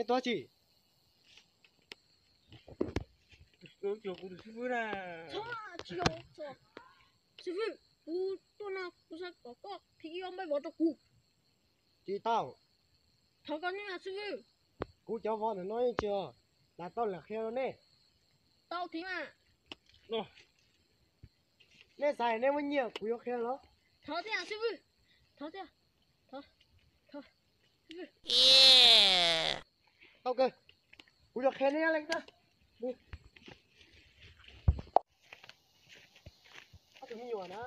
Peb tuaj tsi? Xib fwb, kuv tuaj no kuv xav kom koj qhia ib ob npaib vov rau kuv. Tsis tau. Thov koj niam xib fwb. Kuv cov vov ntawm no yeej tsis, lam tau lam qhia rau nej. Tau thiab mas. Nej xav nej muaj nyiaj kuv yuav qhia los? Thov thiab xib fwb. Thov thiab. Thov. Thov. Tau kawg. Kuv yuav qhia nej li ntawd. Ob tug me nyuam na.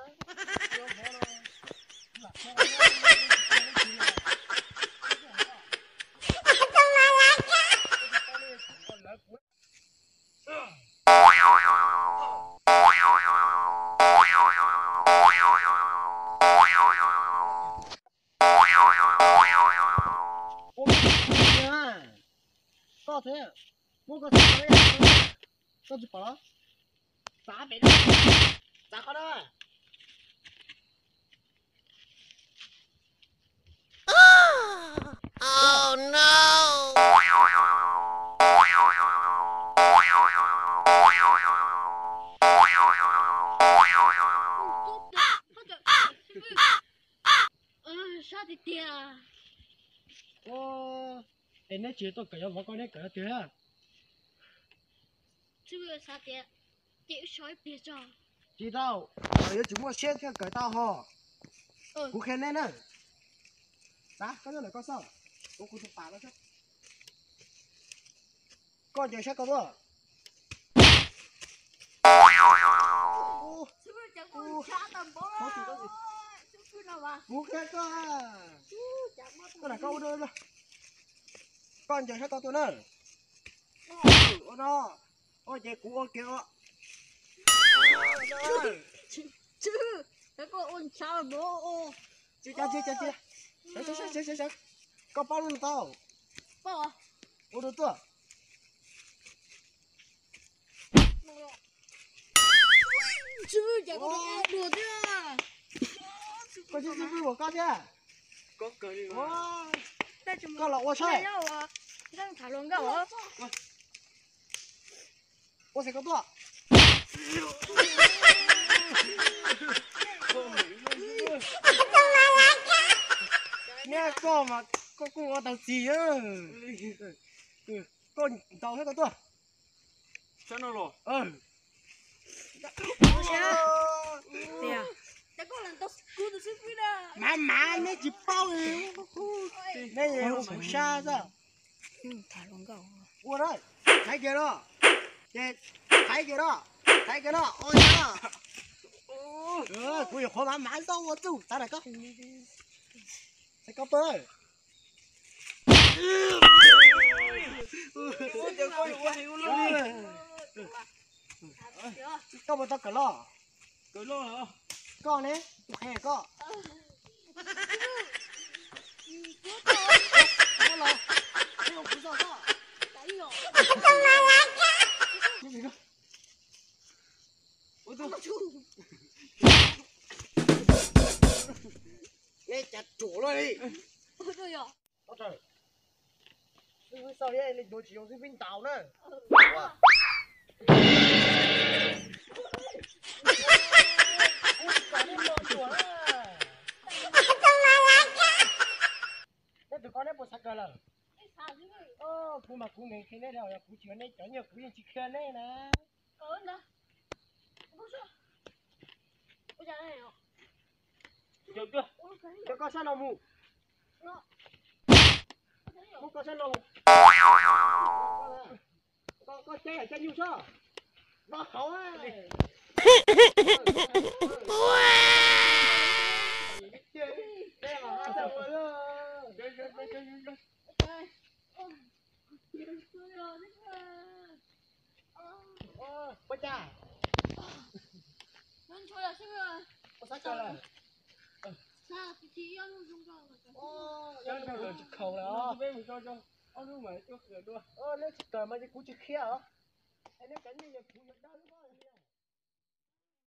Koj thiab, muab koj txiv, koj tsis pom los? Txav pem, txav qhov no. Oh no! Sab tiag tiag. Es neb tsis tuaj kawm yuav vov koj neb kawm tiag. Xib fwb xav tias ces wb so ib pliag tso. Tsis tau, yuav tsum muaj siab thiaj kawm tau ho. Kuv qhia neb na. Xav koj nyob ntawm koj xwb, kuv kuv tus pam no xwb. Koj ncaws saib koj tuaj. Kuv qhia koj, koj lam koj ua dua. Koj ncaws saib koj tuaj na. Ua no, ua ces kuv ua kiag os. Tsis, koj paub lub no tau. Ua dua tuaj. Koj tsis xib fwb npaum koj thiab. Koj los ua saib. Ua xav koj tuaj. Neb koj mas koj kuj ua tau txiv. Koj ntaus saib koj tuaj. Mav mav neb tsis paub li. Neb ua pum sab xwb. Ua na, thaiv kiag no. Ces thaiv kiag no, thaiv kiag no, ua kiag no. Kuv yuav qhuav mav mav xwb ua txuj txav na koj. Koj pw. Koj puas tau kawm loj? Koj ne, tus qhev koj. Neb cas ruam luaj li. Xib fwb xauj thiab, nej yuav tsis zoo xib fwb ntaus na. Neb tus koj neb puas xav kawm lawm? Kuv mas kuv nkees qhia neb, yog kuv tsis yog neb cov nyiaj kuv yeej tsis qhia neb na. Coj koj sab no mus. Muab koj sab no mus. Koj, koj caij caij nyuj sab. Vaj qhauv. Ua cas? Lawv tsis khaus lawm os. Neb tsis kawm mas ces kuv tsis khiav os. Es neb cov nyiaj yog kuv yuav dawb lub pob.